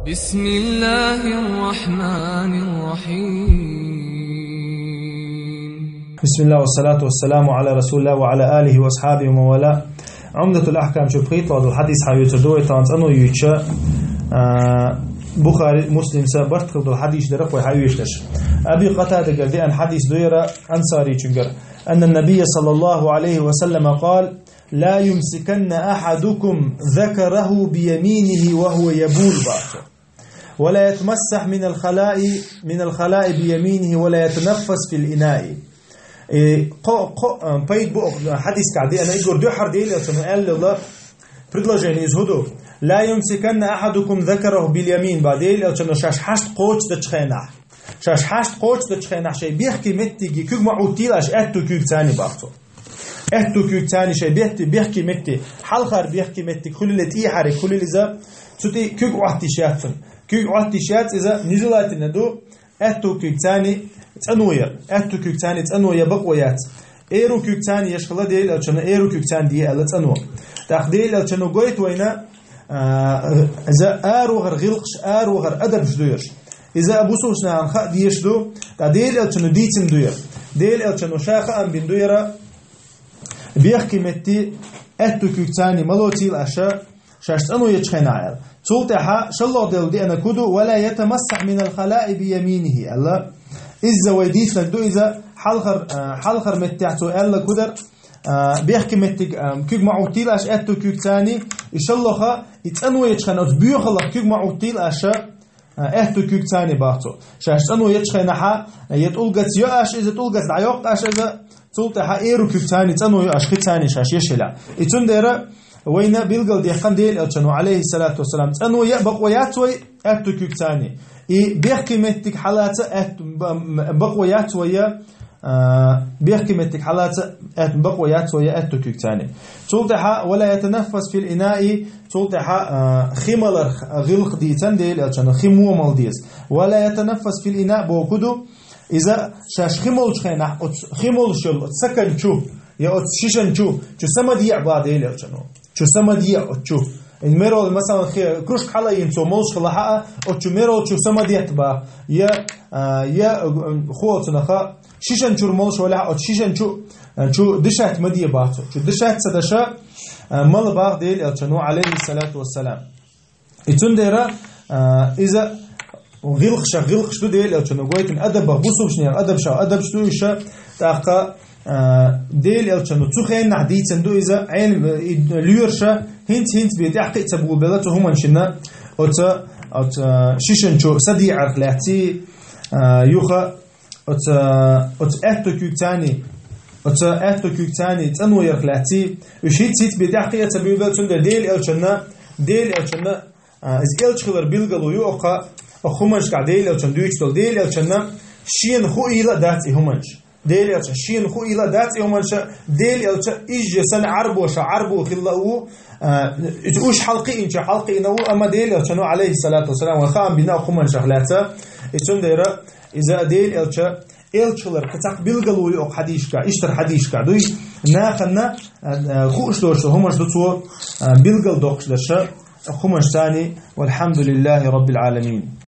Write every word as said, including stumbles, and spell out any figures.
بسم الله الرحمن الرحيم. بسم الله والصلاة والسلام على رسول الله وعلى آله وأصحابه ومن والاه. عمدة الأحكام чу пхийтталагӀа дола хьадис хьаювцар ду вай, тахана цӀено ювцаш, а, Бухари, Муслима барт хилла дола хьадисаш дар-кх вай хьаювцаш. Аби Къатадагара деана хьадис ду ер, ансаричунгара. أن النبي صلى الله عليه وسلم قال: لا يمسكن أحدكم ذكره بيمينه وهو يبول, бах цо. ولا يتمسح من الخلاء، من الخلاء بيمينه ولا يتنفس في الإناء. Э, кхо-, кхо-, э, пайда бу хьадисагахь деана, эггара дехьара Даьла Элчано аьлла предложени из хӀу ду: لا يمسكن أحدكم ذكره باليمين, бах Даьла Элчано, шоаш хьашт кхочушдечу хенахь. Шоаш хьашт кхочушдечу хенахь шайн бехке меттиге куьг ма Ӏоттийла аша, аьтту куьйгацара, бах цо. Аьтту куьйгацара шайн бехке, бехке метте, хьалхара бехке меттиг хуьлийла, тӀехьара хуьлийла иза, цу тӀе куьг Ӏоттийш яц цунна. Куьг Ӏоттийш яц иза, нежелательно ду, аьтту куьйгацара цӀено яр. Аьтту куьйгацара цӀено яр бакъо яц. Эру куьйгацара еш хилла Даьла Элчано, эру куьйгацара де аьлла цӀено. ТӀаккха Даьла Элчано гойту вайна, а, иза аравахара гӀиллакхаш, аравахара адабаш ду ерш. Иза бусалба нахана хаа дезаш ду, ткъа Даьла Элчано дийцина ду ер. Даьла Элчано ша хаам бина ду ер, бехке метте аьтту куьйгацара ма лоцийла аша, шоаш цӀено ечу хенахь аьлла. Цул тӀаьхьа шоллагӀа дела деана хӀу ду: ولا يتمسح من الخلاء بيمينه аьлла. Иза вай дийцинарг ду иза, хьалхар-, а, хьалхара меттехь цо аьлларг хӀу дара, а, бехке меттиг, а, куьг ма Ӏоттийла аша аьтту куьйгацара, и шоллагӀа, и цӀено ечу хенахь оцу боьхаллах куьг ма Ӏоттийла аша, а, аьтту куьйгацара, бах цо. Шоаш цӀено ечу хенахь, а, я тӀулгаца йо аша иза, тӀулгаца дӀайоккху аша иза, цул тӀаьхьа эру куьйгацара цӀено йо аша, хи цара шоаш еш хилахь. И цундела вайна билгалдаьккхина Даьла Элчано, Ӏалайхиссалату вассалам, цӀено яа бакъо яц вай аьтту куьйгацара. И бехке меттиг хьалаца аьтту б-, м-, бакъо яц вай, а, бехке меттиг хьалаца аьтту бакъо яц вай аьтту куьйгацара. Цул тӀаьхьа: ولا يتنفس في الإناء, цул тӀаьхьа, а, хи малар гӀиллакх дийцина Даьла Элчано, хи мо мала деза. ولا يتنفس في الإناء бохург хӀу ду, иза шоаш хи молчу хенахь, оцу хи молуш йолу оцу сакан чу, я оцу шишан чу, чу са ма деа, бах Даьла Элчано. Чу са ма деа оцу чу. И мел, масалан, хи-, кружка хьалаайина цо молуш хилахь а, оцу чу мел чу са ма детта, бах. Я, а, я, м, хӀу олу цунах, шишан чуьра молуш валахь а, оцу шишан чу, а, чу дышать ма де, бах цо. Чу дышать ца деш, а, мала, бах Даьла Элчано, Ӏалайхиссалату вассалам. И цундела, а, иза гӀиллакхаш, гӀиллакхаш ду Даьла Элчано гойтина, адабах, бусалба нахана адабаш, адабаш ду уьш, тӀаккха, а, Даьла Элчано цу хенахь дийцина ду иза, Ӏелам, и лоьраша хӀинца, хӀинца бен тӀаьхьакхиа ца болабелла цу хӀуманашна, оцу, оцу, а, шишан чу са деарх лаьцна, а, юха, оцу, оцу аьтту куьйгацара, оцу аьтту куьйгацара цӀено ярх лаьцна, уьш хӀинца, хӀинца бен тӀаьхьакхиа ца болабелла, цундела Даьла Элчанна, Даьла Элчанна, а, иза элча хилар билгало ю окха, окху хӀуманашкахь Даьла Элчано дуьйцуш долу. Даьла Элчанна шена хууйла а дац и хӀуманаш. Даьла Элчанна шена хууйла а дац и хӀуманаш, Даьла Элча иза санна Ӏарбоша, Ӏарбо хилла а ву, а, иза уьш хьалакхиъначу хьалакхиъна а ву, амма Даьла Элчано, Ӏалайхиссалату вассалам, вайна хаам бина окху хӀуманашах лаьцна, и цундела иза Даьла Элча, элча хилар кхин цхьа билгало ю окху хьадисашкахь, иштта хьадисашкахь дуй, нахана, а, а, хууш долуш долу хӀуманаш ду цо, а, билгалдоккхуш дерш, хӀуманаш царний, валхьамдулиллахи раббил Ӏаламин.